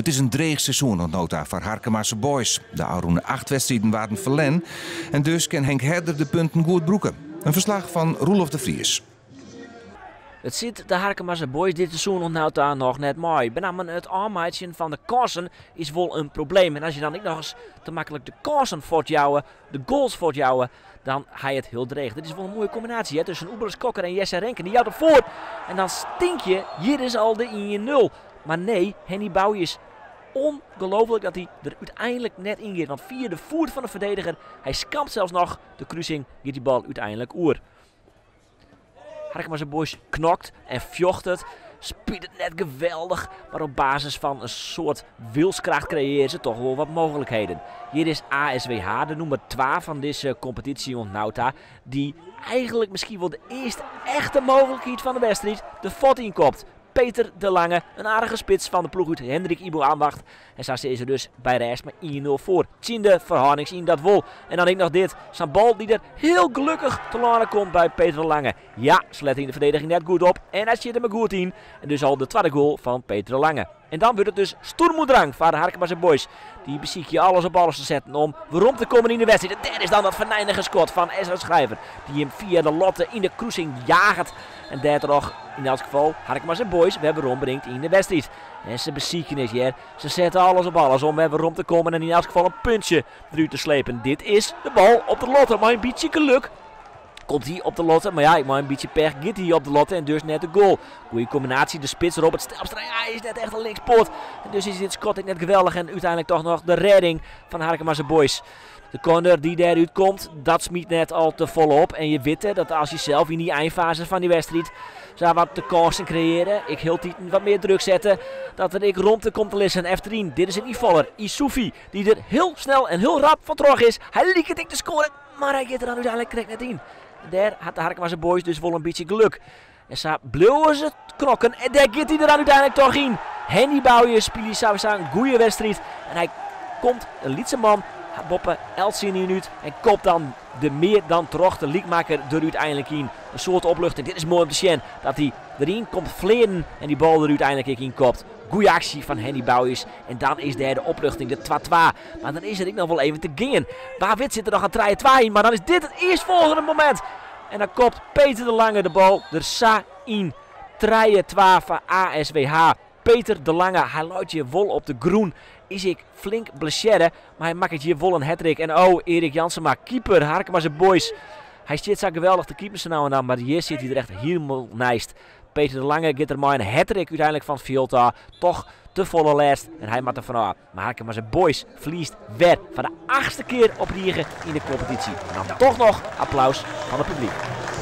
It is in dreech seizoen oant no ta foar Harkemase Boys. De ôfrûne acht wedstriden waarden ferlern en dus kin Henk Herder de punten goed brûke. In ferslach fan Roelof de Vries. It sit de Harkemase Boys dit seizoen oant no ta noch net mei. Benammen it ôfmeitsjen fan de kânsen is wol in probleem. En as je dan ek noch ris te maklik de kânsen fuortjouwe, de goals fuortjouwe, dan ha je it hiel dreech. Dit is wol in moaie kombinaasje hè, tusken Oebeles Kokker en Jesse Renken. Dy jout him foar en dan tink je, hjir is al de 1-0. Mar nee, Henny Bouius, ongelooflik dat hy der úteinlik net yn giet. Want fia de foet fan de ferdediger, hy skampt sels noch de krusing, giet dy bal úteinlik oer. Harkemase Boys knokt en fjochtet. Spilet net geweldich, mar op basis fan in soad wilskracht kreëarje se toch wol wat mooglikheden. Hjir is ASWH, de nûmer 2 fan dizze kompetysje oant no ta, dy't eigenlik miskien wol de earste echte mooglikheid fan de wedstriid de fuot ynkopt. Peter de Lange, in aardige spits fan de ploech út Hendrik Ibo Ambacht. En sa steane se dus by rêst mei 1-0 foar. Tsjin de ferhâldings yn dat wol. En dan ek noch dit. Sa'n bal dy't der hiel gelokkich telâne komt by Peter de Lange. Ja, se lette yn de ferdediging net goed op. En hy sjit him der goed yn. En dus al de twadde goal fan Peter de Lange. En dan wurdt it dus Sturm und Drang foar de Harkemase Boys. Dy besykje alles op alles te setten om werom te kommen yn de wedstriid. En dêr is dan dat ferneinige skot fan Ezra Schrijver. Dy't him fia de latte yn de krusing jaget. En dêrtroch yn elts gefal Harkemase Boys wer werombringt yn de wedstriid. En se besykje it hear. Se sette alles op alles om wer werom te kommen en yn elts gefal in puntsje derút te slepen. Dit is de bal op de latte. Mei in bytsje gelok komt hy op de latte. Mar ja, mei in bytsje pech giet hy op de latte en dus net de goal. Goede kombinaasje, de spits Robert Stelpstra. Ja, hy is net echt in linkspoat. En dus is dit skot ek net geweldich. En úteinlik toch noch de rêding fan Harkemase Boys. De corner dy't dêrút komt, dat smyt net al te folle op. En je witte dat as je sels yn dy einfaze fan dy wedstriid sa wat de kânsen kreëarje, ek hieltyd wat mear druk sette, dat der ek romte komt te lizzen efteryn. Dit is in ynfaller, Isufi, dy't der hiel snel en hiel rap fan troch is. Hy liket ek te skoaren, mar hy giet der dan úteinlik krekt net yn. Dêr hat de Harkemase Boys dus wol in bytsje gelok. En sa bliuwe se knokken en dêr giet hy der dan úteinlik toch yn. Henny Bouius spilet sawiesa in goede wedstriid. En hy komt in lytse man boppe eltsenien út en kopt dan de mear dan terjochte lykmakker der úteinlik yn. In soad opluchting. Dit is moai om te sjen dat hy deryn komt fleanen en dy bal der úteinlik ek yn kopt. Goede aksje fan Henny Bouius. En dan is dêr de opluchting, de 2-2. Mar dan is der ek noch wol even te gean. Wa wit sit der noch in 3-2 yn, mar dan is dit it earstfolgjende momint. En dan kopt Peter de Lange de bal der sa yn. 3-2 foar ASWH. Peter de Lange, hy leit hjir wol op de grûn. Is ek flink blessearre, mar hy makket hjir wol in hattrick. En oh, Erik Jansema, keeper, Harkemase Boys. Hy stiet sa geweldich te keepen sa no en dan, mar hjir sit hy der echt hielendal neist. Peter de Lange giet der mei in hattrick úteinlik fan it fjild ôf. Toch te folle lêst en hy moat der fanôf. Mar Harkemase Boys ferliest wer foar de achtste kear op rige yn de kompetysje. En dan toch noch applaus fan it publyk.